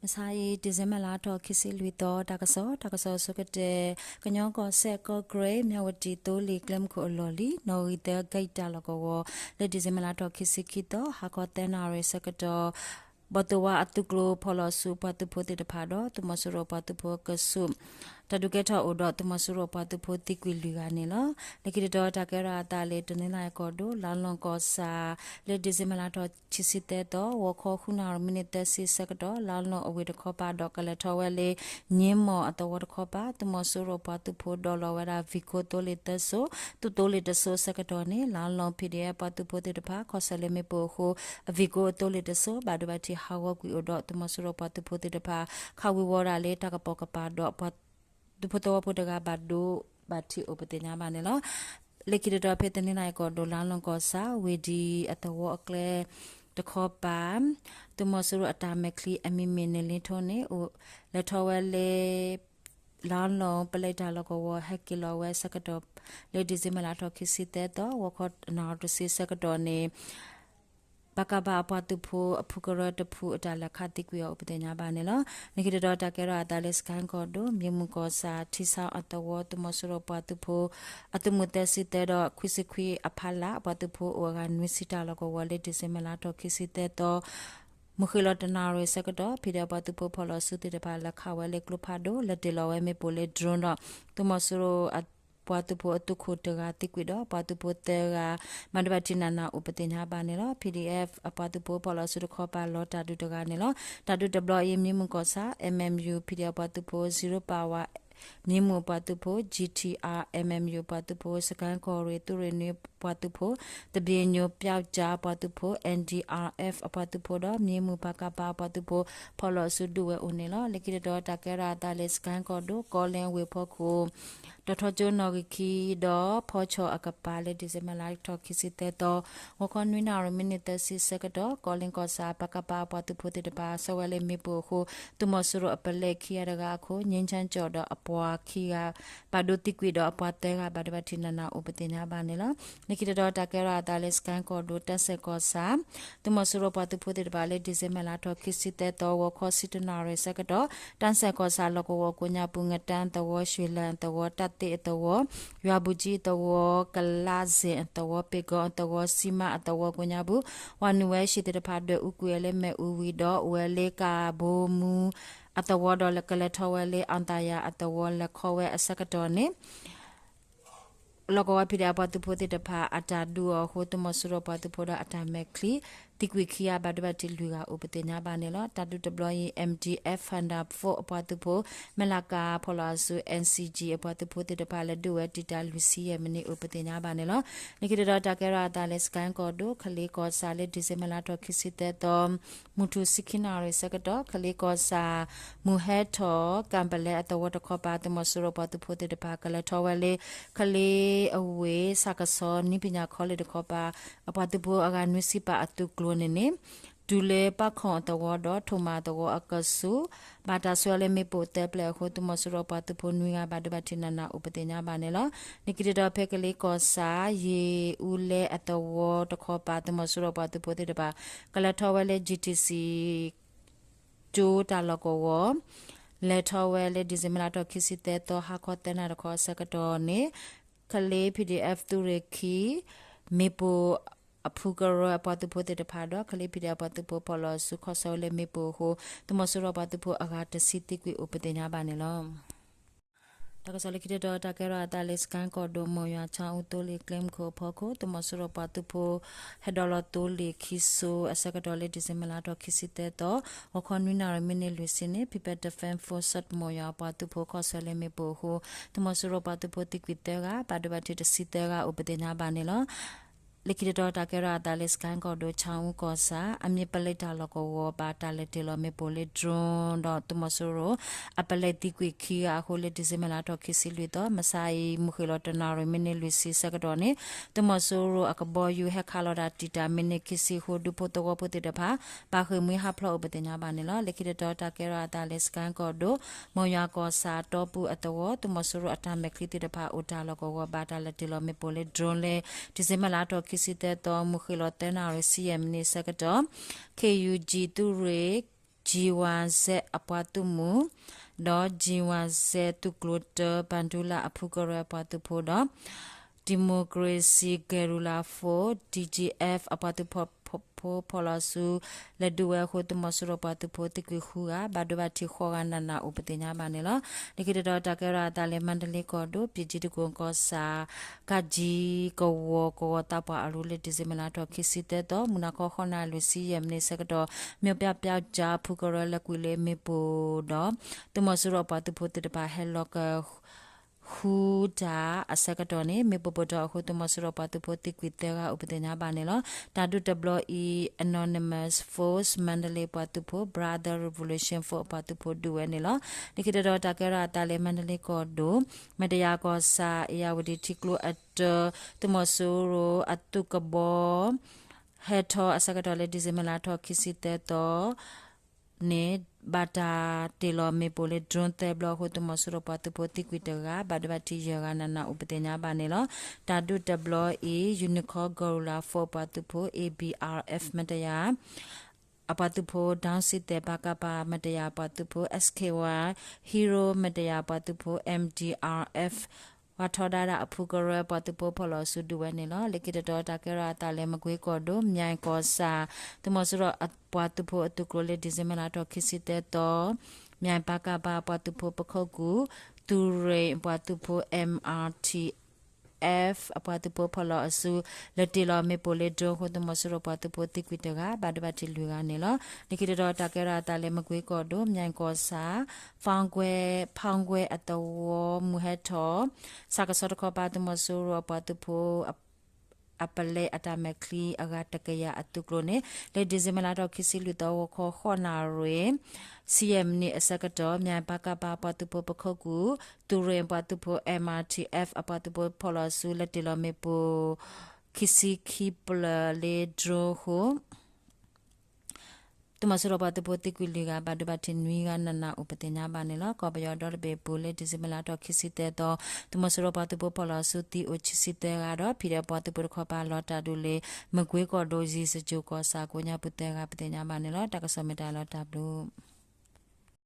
မဆါအံၤ December လါထီၣ်ခံဆံလွံၢ်သီ တၢ်ကစီၣ်, တၢ်ကစီၣ်အဆိကတၢၢ်, ကညီကီၢ်စဲၣ် ကီၢ်ကရ့ၣ် မၠၣ်ဝတံၣ်သိလ့ၣ်ကျဲမုၢ်ခိၣ်အလီၢ်လံၤ နီၣ်ဂံၢ်သၢကယံၢ်တၢ်လီၢ်ကဝီၤ လၢ December လါထီၣ်ခံဆံခံသီ ဟါခီသၢနၣ်ရံၣ်ဆၢကတီၢ် ဘီၣ်သိၣ်ဝါအသုးကျိၤဖီၣ်လီၤဆူပှၤသုးဖိသ့ၣ်တဖၣ်ဒီး သုးမီၤစိရိၤပှၤသုးဖိအကဆူး တၢ်ဒုးကဲထီၣ်အိၣ်ဒီး သုးမီၤစိရိၤပှၤသုးဖိသံကွံာ်လွံၢ်ဂၤန့ၣ်လီၤ. လၢခံတတီၤတၢ်ကဲထီၣ်အသးလၢ တနီသရံၣ်ကီၢ်ဒိၣ် လါလီၢ်ကီၢ်ဆၣ် လၢ December လါထီၣ်ခံဆံသၢသီ ဂီၤခီဃုနၣ်ရံၣ်မံးနံးသၢဆံဆၢကတီၢ် လါလီၢ်အဝ့ၢ်တခီပၤဒီးကလဲၤထီၣ်ဝဲလၢ ည့မီၣ်အသဝီတခီပၤ သုးမီၤစိရိၤပှၤသုးဖိဒိးလီၤဝဲဒၣ် vehicle သိလ့ၣ်သၢစိ သုးသိလ့ၣ်တစိဆၢကတီၢ်န့ၣ် လါလီၢ် PDF ပှၤသုးဖိသ့ၣ်တဖၣ် ခီၣ်ဆၢၣ်လၢမ့ၣ်ပိၢ်အဃိ အ vehicle အသိလ့ၣ်တစိ ဘၣ်ဒိဘၣ်ထံးဟးဂီၤကွံာ်အိၣ်ဒီး သုးမီၤစိရိၤပှၤသုးဖိသ့ၣ်တဖၣ် ခးဝံၤဝီၤဒၣ်လၢတၢ်ကပိာ်ကပၤဒီး သုးဖိသဝီဖိတဂၤဘၣ်ဒိဘၣ်ထံးအိၣ်ပသ့ၣ်ညါဘၣ်န့ၣ်လီၤ. လၢခံတတီၤဖဲတနီသရံၣ်ကီၢ်ဒိၣ် လါလီၢ်ကီၢ်ဆၣ် ဝ့ၢ်ဒံအသဝီအကျဲတခီပၤ သုးမီၤစိရိၤအတၢ်မဲာ်ချံအမံၤမ့ၢ်န့ၢ်လ့ထိန့ၣ် လဲၤထီၣ်ဝဲလၢ လါလီၢ်ပလဲၤတၢ်လီၢ်ကဝီၤ ဟဲက့ၤလီၤဝဲဆၢကတီၢ် လၢ December လါထီၣ်ခံဆံသၢသီ ဂီၤခီနၣ်ရံၣ်တဆံဆၢကတီၢ်န့ၣ် ပကဖ အပှၤသုးဖိအဖုကရၢတဖုအတၢ်လဲၤခးသံကွံာ်အီၤအိၣ်ပသ့ၣ်ညါဘၣ်န့ၣ်လီၤ. လၢခံတတီၤတၢ်ကဲထီၣ်အသးလၢ စကဲၣ်ကီၢ်ဒိၣ် မၠ့မုၢ်ကီၢ်ဆၣ် ထံဆါအသဝီ သုးမီၤစိရိၤပှၤသုးဖိ အသုးမုၢ်သၢဆံသၢဒီးခွံဆံခွံအဖီလာ် အပှၤသုးဖိအိၣ်အဂၤနွံဆံတၢ်လီၢ်ကဝီၤလၢ December လါထီၣ်ခံဆံသၢသီ မုၢ်ဃ့ၢ်လီၤတနၣ်ရံၣ်ဆၢကတီၢ် ဖံးဒဲးပှၤသုးဖိဖီၣ်လီၤဆူသ့ၣ်တဖၣ် လဲၤခးဝဲလၢကျိဖးဒိၣ် လဲၤတ့ၢ်လီၤဝဲမ့ၣ်ပိၢ်လၢ drone ဒီး သုးမီၤစိရိၤ ပှၤသုးဖိအသုးခိၣ်တဂၤသံကွံာ်ဒီး ပှၤသုးဖိသၢဂၤ ဘၣ်ဒိဘၣ်ထံးနးနးအိၣ်ပသ့ၣ်ညါဘၣ်န့ၣ်လီၤ. PDF အပှၤသုးဖိဖီၣ်လီၤဆူတခီပၤလီၤတၢ်ဒုးတဂၤန့ၣ်လီၤ. တၢ်ဒုးတဘျီအံၤ မၠ့မုၢ်ကီၢ်ဆၣ် MMU PDF ပှၤသုးဖိ Zero Power မၠ့မုၢ်အပှၤသုးဖိ GTR MMU အပှၤသုးဖိ စကဲၣ်ကီၢ်ရ့ၣ်သုးရ့ၣ်နွံပှၤသုးဖိ သဘ့ၣ်ညိၣ်ပျီကၠါအပှၤသုးဖိ NDRF အပှၤသုးဖိဒီး မၠ့မုၢ်ပကဖ အပှၤသုးဖိ ဖီၣ်လီၤဆူဒုးဝဲအိၣ်န့ၣ်လီၤ. လၢခံတတီၤတၢ်ကဲထီၣ်အသးလၢ စကဲၣ်ကီၢ်ဒိၣ် ကီလ့ၣ်အဝ့ၢ်ဖီခိၣ် တီၤထီကၠိနီၣ်ဂံၢ်ခံဒီး ဖီဆီၣ်အကပၤလၢ December လါထီၣ်ခံဆံသၢသီ ဂီၤခီနွံနၣ်ရံၣ်မံးနံးသၢဆံဆၢကတီၢ် ကီလ့ၣ်ကီၢ်ဆၣ် ပကဖ အပှၤသုးဖိသ့ၣ်တဖၣ် ဆှၢဝဲလၢမ့ၣ်ပိၢ်အဃိ သုးမီၤစိရိၤအပလဲခံဂၤတဂၤအခိၣ် ငြိမ်းချမ်းကျော် ဒီးအပှၤခံဂၤ ဘၣ်ဒိသံကွံာ်ဒီးအပှၤသၢဂၤဘၣ်ဒိဘၣ်ထံးနးနးအိၣ်ပသ့ၣ်ညါဘၣ်န့ၣ်လီၤ. လၢခံတတီၤတၢ်ကဲထီၣ်အသးလၢ စကဲၣ်ကီၢ်ဒိၣ် တၢ်စဲၣ်ကီၢ်ဆၣ် သုးမီၤစိရိၤပှၤသုးဖိသ့ၣ်တဖၣ်လၢ December လါထီၣ်ခံဆံသၢသီ ဂီၤခီဆံတၢနၣ်ရံၣ်ဆၢကတီၢ် တၢ်စဲၣ်ကီၢ်ဆၣ်လီၢ်ကဝီၤကိးညါပူၤ ငတၢၣ်အသဝီ ရွှေလန်းအသဝီ တၢ်သ့ၣ်အသဝီ ယွၤဘူၤကၠံအသဝီ ကလးစ့ၣ်အသဝီ ပ့ၤကီၤအသဝီ စံမါအသဝီကိးညါပူၤ ဝၤနုာ်ဝဲဟံၣ်သ့ၣ်တဖၣ်ဒွဲၣ်အူကွံာ်ဝဲလၢမ့ၣ်အူဝံၤဒီး အိၣ်ဝဲလၢကၣ်ဘိမူအသဝီဒီးကလဲၤထီၣ်ဝဲလၢ အၣ်သၣ်ယၣ်အသဝီ လဲၤခီဝဲအဆၢကတီၢ်န့ၣ် လီၢ်ကဝီၤ ဖံးဒဲး အပှၤသုးဖိသ့ၣ်တဖၣ် အတၢ်ဒုးအီၤအဃိ သုးမီၤစိရိၤပှၤသုးဖိဒီးအတၢ်မဲာ်ချံ သံကွံာ်ခံဂၤ ဘၣ်ဒိဘၣ်ထံးလွံၢ်ဂၤအိၣ်ပသ့ၣ်ညါဘၣ်န့ၣ်လီၤ. တၢ်ဒုးတဘျီအံၤ MDF Panther Force အပှၤသုးဖိ မဲၢ်လးကၤဖီၣ်လီၤအီၤဆူ NCG အပှၤသုးဖိသ့ၣ်တဖၣ် လဲၤဒုးဝဲတံာ်တာ်လွံၢ်ဆံယဲၢ်မံးနံးအိၣ်ပသ့ၣ်ညါဘၣ်န့ၣ်လီၤ. လၢခံတတီၤတၢ်ကဲထီၣ်အသးလၢ စကဲၣ်ကီၢ်ဒိၣ် ကလ့ကီၢ်ဆၣ်လၢ December လါထီၣ်ခံဆံသၢသီ မုၢ်ထူၣ်ဆံခံနၣ်ရံၣ်ဆၢကတီၢ် ကလ့ကီၢ်ဆၣ် မုၢ်ဟဲထီၣ် ကၣ်ပလဲအသဝီတခီပၤ သုးမီၤစိရိၤပှၤသုးဖိသ့ၣ်တဖၣ် ကလဲၤထီၣ်ဝဲလၢ ကလ့အဝ့ၢ် ဆၣ်ကဆီနည်းပညာ college တခီပၤ အပှၤသုးဖိအဂၤနွံဆံပာ်အသုးကျိၤန့ၣ်န့ၣ် တုၤလၢပၣ်ခီၣ်အသဝီဒီး ထိၣ်မးအသဝီအကဆူး ဘၣ်တၢ်ဆှၢလၢမ့ၣ်ပိၢ်သၢပျဲၢ်အဃိ သုးမီၤစိရိၤပှၤသုးဖိနွံဂၤ ဘၣ်ဒိဘၣ်ထံးနးနးအိၣ်ပသ့ၣ်ညါဘၣ်န့ၣ်လီၤ. လၢခံတတီၤဖဲကလ့ကီၢ်ဆၣ် ယ့ၣ်အူလဲအသဝီတခီပၤ သုးမီၤစိရိၤပှၤသုးဖိသ့ၣ်တဖၣ် ကလဲၤထီၣ်ဝဲလၢ GTC ကၠိတၢ်လီၢ်ကဝီၤ လဲၤထီၣ်ဝဲလၢ December လါထီၣ်ခံဆံသၢသီ ဟါခီသၢနၣ်ရံၣ်တခီအဆၢကတီၢ်န့ၣ် ကလ့ PDF သုးရ့ၣ်ခံ မ့ၣ်ပိၢ်အဖုကရၢအပှၤသုးဖိသ့ၣ်တဖၣ်ဒီး ကလ့ PDF အပှၤသုးဖိဖီၣ်လီၤဆူခီၣ်ဆၢဝဲလၢမ့ၣ်ပိၢ်အဃိ သုးမီၤစိရိၤပှၤသုးဖိအဂၤတဆံသံကွံာ်အိၣ်ပသ့ၣ်ညါဘၣ်န့ၣ်လီၤ. တၢ်ကစီၣ်လၢခံတတီၤ တၢ်ကဲထီၣ်အသးလၢ စကဲၣ်ကီၢ်ဒိၣ် မိၢ်ယွၤဆၣ်အူသိလ့ၣ်ကျဲမုၢ်ခိၣ်အဖီခိၣ် သုးမီၤစိရိၤပှၤသုးဖိ ဟဲဒိးလီၤသိလ့ၣ်ခံစိအဆၢကတီၢ်လၢ December လါထီၣ်ခံဆံသၢသီ ဂီၤခီနွံနၣ်ရံၣ်မံးနံးလွံၢ်ဆံန့ၣ် People Defense Force မိၢ်ယွၤပှၤသုးဖိခီၣ်ဆၢလၢမ့ၣ်ပိၢ်အဃိ သုးမီၤစိရိၤပှၤသုးဖိသံကွံာ်သၢဂၤ ဘၣ်ဒိဘၣ်ထံးတဆံသၢဂၤအိၣ်ပသ့ၣ်ညါဘၣ်န့ၣ်လီၤ. လၢခံတတီၤတၢ်ကဲထီၣ်အသးလၢ စကဲၣ်ကီၢ်ဒိၣ် ဆၣ်အူကီၢ်ဆၣ် အမ့ၢ်ပလဲတၢ်လီၢ်ကဝီၤ ဘၣ်တၢ်လဲၤတ့ၢ်လီၤမ့ၣ်ပိၢ်လၢ drone ဒီးသုးမီၤစိရိၤ အပလဲသံကွံာ်ခံဂၤအဃိလၢ December လါထီၣ်ခံဆံလွံၢ်သီ မဆါအံၤ မုၢ်ဃ့ၢ်လီၤတနၣ်ရံၣ်မံးနံးလွံၢ်ဆံဆၢကတီၢ်န့ၣ် သုးမီၤစိရိၤအကဘီယူၤဟဲခးလီၤတၢ်တံာ်တာ်မ့ၢ်န့ၢ်ခံဆံအဃိ ဒူဖိသဝီဖိသ့ၣ်တဖၣ် ဘၣ်ဃ့ၢ်မှံဟးဖျိးအိၣ်ပသ့ၣ်ညါဘၣ်န့ၣ်လီၤ. လၢခံတတီၤတၢ်ကဲထီၣ်အသးလၢ စကဲၣ်ကီၢ်ဒိၣ် မိၢ်ယွၤကီၢ်ဆၣ်တီပူၤအသဝီ သုးမီၤစိရိၤအတၢ်မဲာ်ချံသ့ၣ်တဖၣ် အိၣ်တၢ်လီၢ်ကဝီၤ ဘၣ်တၢ်လဲၤတ့ၢ်လီၤမ့ၣ်ပိၢ်လၢ drone လၢ December လါထီၣ်ခံဆံသၢသီ မုၢ်ဃ့ၢ်လီၤသၢနၣ်ရံၣ်ဆံယဲၢ်မံးနံးဆၢကတီၢ် KUG သုးရ့ၣ် G Y Z အပှၤသုးမုၢ် ဒီး G Y Z သုးကျိၤတၢ ပၣ်ဒူလၣ်အဖုကရၢအပှၤသုးဖိဒီး Democracy Guerrilla Force, D G F အပှၤသုးဖိဖီၣ်လီၤဆူ လဲၤဒုးဝဲအဃိ သုးမီၤစိရိၤပှၤသုးဖိသံကွံာ်ဃုဂၤ ဘၣ်ဒိဘၣ်ထံးဃိးဂၤနးနးအိၣ်ပသ့ၣ်ညါဘၣ်န့ၣ်လီၤ. လၢခံတတီၤတၢ်ကဲထီၣ်အသးလၢ မါတလ့ကီၢ်ဒိၣ် ပၠ့ၣ်ကၠံတကိၣ်ကီၢ်ဆၣ် ကးကၠံကဝီၤကဝီၤသးပှၢ်အရူ လၢ December လါထီၣ်ခံဆံသၢသီ မုၢ်နၤခီဃိးနၣ်ရံၣ်လွံၢ်ဆံယဲၢ်မံးနံးဆၢကတီၢ် မၠိပၠၣ်ပၠၣ်ကၠၣ်ဖုကရၢလၢကွံာ်လၢမ့ၣ်ပိၢ်ဒီး သုးမီၤစိရိၤအပှၤသုးဖိသ့ၣ်တဖၣ်ဟဲလီၤက ဃုတၢ်အဆၢကတီၢ်န့ၣ် မ့ၣ်ပိၢ်ပိၢ်ထီၣ်အဃိ သုးမီၤစိရိၤပှၤသုးဖိသံကွံာ်သၢဂၤအိၣ်ပသ့ၣ်ညါဘၣ်န့ၣ်လီၤ. တၢ်ဒုးတဘျီအံၤ Anonymous Force မါတလ့ပှၤသုးဖိ Brother Revolution Force အပှၤသုးဖိဒုးဝဲန့ၣ်လီၤ. လၢခံတတီၤတၢ်ကဲထီၣ်အသးလၢ မါတလ့ကီၢ်ဒိၣ် မတယၤကီၢ်ဆၣ် အ့ၣ်ယၣ်ဝတံၣ်ထံကျိအတၢ သုးမီၤစိရိၤအသုးကဘီ ဟဲထီၣ်အဆၢကတီၢ်လၢ December လါထီၣ်ခံဆံသၢသီ န့ၣ် ဘၣ်တၢ်တ့ၢ်လီၤမ့ၣ်ပိၢ်လၢ drone သၢဘျီအဃိ သုးမီၤစိရိၤပှၤသုးဖိသံကွံာ်တဂၤ ဘၣ်ဒိဘၣ်ထံးယဲၢ်ဂၤနးနးအိၣ်ပသ့ၣ်ညါဘၣ်န့ၣ်လီၤ. တၢ်ဒုးတဘျီအံၤ Unicorn Guerrilla Force ပှၤသုးဖိ A B R F မတယၤ အပှၤသုးဖိ ဒီစံသဲး ပကဖ မတယၤပှၤသုးဖိ S K Y Hero မတယၤပှၤသုးဖိ M D R F ပှၤထီဒါတၢ်အဖုကရၢ ပှၤသုးဖိဖီၣ်လီၤဆူဒုးဝဲန့ၣ်လီၤ. လၢခံတတီၤတၢ်ကဲထီၣ်အသးလၢ မကွ့ကီၢ်ဒိၣ် မၠဲၣ်ကီၢ်ဆၣ် သုးမီၤစိရိၤအပှၤသုးဖိအသုးကျိၤလၢ December လါထီၣ်ခံဆံသၢသီ မၠဲၣ် ပကဖ ပှၤသုးဖိပခိၣ်ကူၣ် သုးရ့ၣ်ပှၤသုးဖိ M R T F အပှၤသုးဖိဖီၣ်လီၤအစု လဲၤတ့ၢ်လီၤမ့ၣ်ပိၢ်လၢ drone အဃိ သုးမီၤစိရိၤပှၤသုးဖိသံကွံာ်တဂၤ ဘၣ်ဒိဘၣ်ထံးလွံၢ်ဂၤန့ၣ်လီၤ. လၢခံတတီၤတၢ်ကဲထီၣ်အသးလၢ မကွ့ကီၢ်ဒိၣ် မၠဲၣ်ကီၢ်ဆၣ် ဖီကွဲ ဖီကွဲအသဝီ မုၢ်ဟဲထီၣ် စးကစီတခီပၤ သုးမီၤစိရိၤအပှၤသုးဖိ အပလဲအတၢ်မဲာ်ချံအဂၤတကယၤအသုးကျိၤန့ၣ် လၢ December လါထီၣ်ခံဆံလွံၢ်သီ ဂီၤခီဃိးနၣ်ရံၣ် ဆံယဲၢ်မံးနံးအဆၢကတီၢ် မၠဲၣ် ပကဖ ပှၤသုးဖိပခိၣ်ကူၣ် သုးရ့ၣ်ပှၤသုးဖိ M R T F အပှၤသုးဖိဖီၣ်လီၤအစု လဲၤတ့ၢ်လီၤမ့ၣ်ပိၢ် ခံဆံခံဖျၢၣ်လၢ drone အဃိ သုးမီၤစိရိၤပှၤသုးဖိသံကွံာ်လွံၢ်ဂၤ ဘၣ်ဒိဘၣ်ထံးနွံဂၤနးနးအိၣ်ပသ့ၣ်ညါဘၣ်န့ၣ်လီၤ. ကီၢ်ပယီၤဒီတဘ့ၣ်အပူၤလၢ December လါထီၣ်ခံဆံသၢသီ သုးမီၤစိရိၤပှၤသုးဖိဖီၣ်လီၤအစုသံအိၣ်ခံဆံသၢဂၤဒီး ဖံးဒဲးပှၤသုးဖိတခီပၤလီၤတၢ်ဒုးလၢ မကွ့ကီၢ်ဒိၣ် ယံၤစကၠိၤကီၢ်ဆၣ်ကိးညါပူၤသၢဂၤပသ့ၣ်ညါဘၣ်န့ၣ်လီၤ. တၢ်ကစီၣ်မ့ၢ်တၢ်လီၤတၢ်ဘျုး